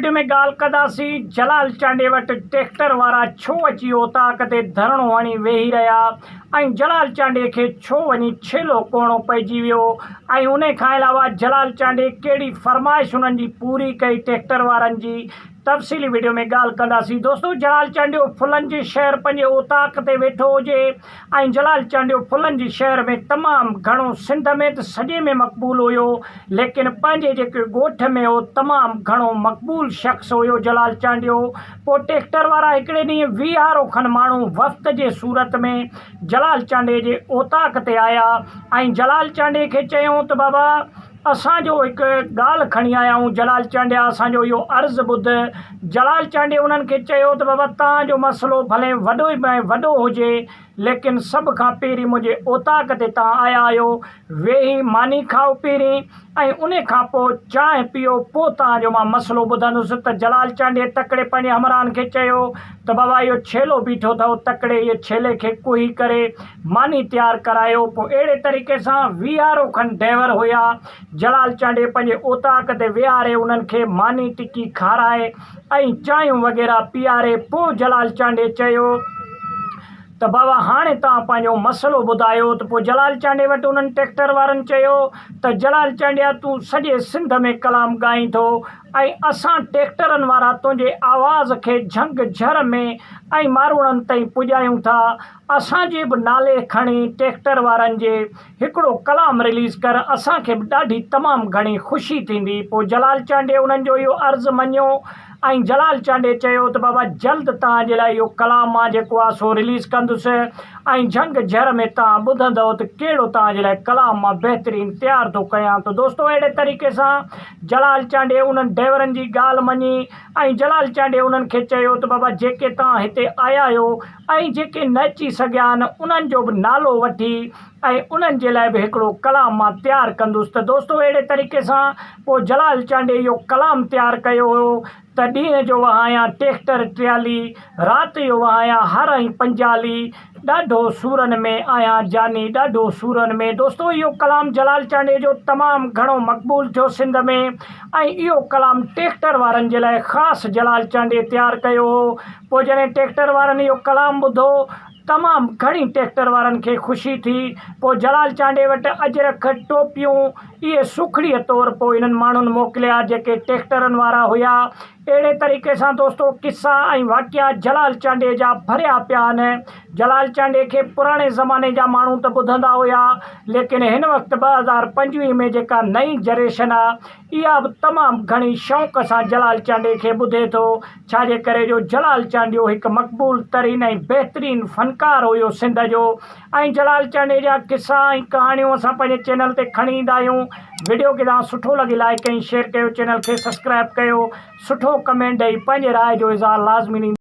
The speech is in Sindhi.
وڊيو ۾ ڳالهه ڪنداسين جلال چانڊيي وٽ ٽيڪٽر وارا ڇو اچي اوطاق تي ڌرڻو هڻي ويهي رهيا ۽ جلال چانڊيي کي ڇو وڃي ڇيلو ڪوهڻو پئجي ويو ۽ انهي کان علاوه جلال چانڊيي ڪهڙي فرمائش انهن جي پوري ڪئي ٽيڪٽر وارن جي تفصيلي وڊيو ۾ ڳالهه ڪنداسين دوستو جلال چانڊيو ڦلن جي شهر پنهنجي اوطاق تي ويٺو هجي ۽ جلال چانڊيو ڦلن جي شهر ۾ تمام گهڻو سنڌ ۾ ته سڄي ۾ مقبول هيو ليڪن پنهنجي جيڪي ڳوٺ ۾ هو تمام گهڻو مقبول شخص هيو جلال چانڊيو پوء ٽيڪٽر وارا هڪڙي ڏينهن ويهارو کن ماڻهو وفد جي صورت ۾ جلال چانڊيي جي اوطاق تي آيا ۽ جلال چانڊيي کي چيائون ته بابا اسان جو هڪ ڳالهه کڻي آيا آهيون جلال چانڊيا اسان جو اهو عرض ٻڌ. جلال چانڊيي انهن کي چيو ته بابا توهان جو مسئلو ڀلي وڏو ۾ وڏو هجي ليڪن سڀ کان پهرين منهنجي اوطاق تي توهان آيا آهيو ويهي ماني کائو پهرين ۽ انهي کان پوء چانهه پيئو پوء توهان جو مان مسئلو ٻڌندس ته جلال چانڊيي تڪڙي پنهنجي همراهن کي چيو ته بابا اهو ڇيلو بيٺو اٿئو تڪڙي اهي ڇيلي کي ڪوهي ڪري ماني تيار ڪرايو، پوء اهڙي طريقي سان ويهارو کن ڊئيور هيا، جلال چانڊيي پنهنجي اوطاق تي ويهاري انهن کي ماني ٽڪي کارائي ۽ چانهيون وغيره پياري، پوء جلال چانڊيي چيو ته بابا هاڻي توهان پنهنجو مسئلو ٻڌايو ته پوء جلال چانڊيي وٽ انهن ٽريڪٽر وارن چيو ته جلال چانڊيا تون سڄي سنڌ ۾ ڪلام ڳائين ٿو ۽ اسان ٽريڪٽرن وارا تنهنجي آواز کي جهنگ جهر ۾ ۽ ماروئڙن تائين پڄايون ٿا اسان جي به نالي کڻي ٽيڪٽر وارن جي هڪڙو ڪلام رليز ڪر اسان کي به ڏاڍي تمام گهڻي خوشي ٿيندي پوء جلال چانڊيي انهن جو اهو عرض مڃيو ۽ جلال چانڊيي چيو ته بابا جلد توهان جي لاء اهو ڪلام مان جيڪو آهي سو رليز ڪندس ۽ جهنگ جهر ۾ توهان ٻڌندؤ ته ڪهڙو توهان جي لاء ڪلام مان بهترين تيار ٿو ڪيان ته دوستو اهڙي طريقي سان جلال چانڊيي انهن ڊئيورن جي ڳالهه مڃي ۽ جلال چانڊيي انهن کي چيو ته بابا جيڪي توهان هتي آيا آهيو ۽ جيڪي نه اچي سگهيا آهن انهن جو به نالو وٺي ۽ انهن جي لاء به هڪڙو ڪلام مان تيار ڪندس ته دوستو اهڙي طريقي سان پوء جلال چانڊيي اهو ڪلام تيار ڪيو هيو ته ڏينهن جو وهايان ٽيڪٽر ٽيالي رات جو وهايان هر ۽ پنجالي ڏاڍو سورن ۾ آهيان جاني ڏاڍو سورن ۾ دوستو اهو ڪلام جلال چانڊيي جو تمام گهڻو مقبول ٿيو سنڌ ۾ ۽ اهو ڪلام ٽيڪٽر وارن جي لاء خاص جلال چانڊيي تيار ڪيو هو پوء جڏهن ٽيڪٽر وارن اهو ڪلام ٻڌو، تمام گهڻي ٽيڪٽر وارن کي خوشي ٿي. پوء جلال چانڊيي وٽ اجرڪ، ٽوپيون، اهي سوکڙيء طور پوء انهن ماڻهن موڪليا، جيڪي ٽيڪٽرن وارا هيا. اهڙي طريقي سان دوستو قصا ۽ واقعا جلال چانڊيي جا ڀريا پيا آهن. جلال چانڊيي کي پراڻي زماني جا ماڻهو ته ٻڌندا هيا، ليڪن هن وقت 2025 ۾ جيڪا نئين جنريشن آ، اها به تمام گهڻي شوق سان جلال چانڊيي کي ٻڌي ٿو، ڇا جي ڪري جو جلال چانڊيو هڪ مقبول ترين ۽ بهترين فنڪار هيو سنڌ جو ۽ جلال چانڊيي جا قصا ۽ ڪهاڻيون اسان پنهنجي چينل تي کڻي ايندا آهيون وڊيو کي توهان سٺو لڳي لائيڪ ۽ شيئر ڪيو چينل کي سبسڪرائب ڪيو سٺو ڪمينٽ ڏئي پنهنجي راء جو اظهار لازمي ڏيندا.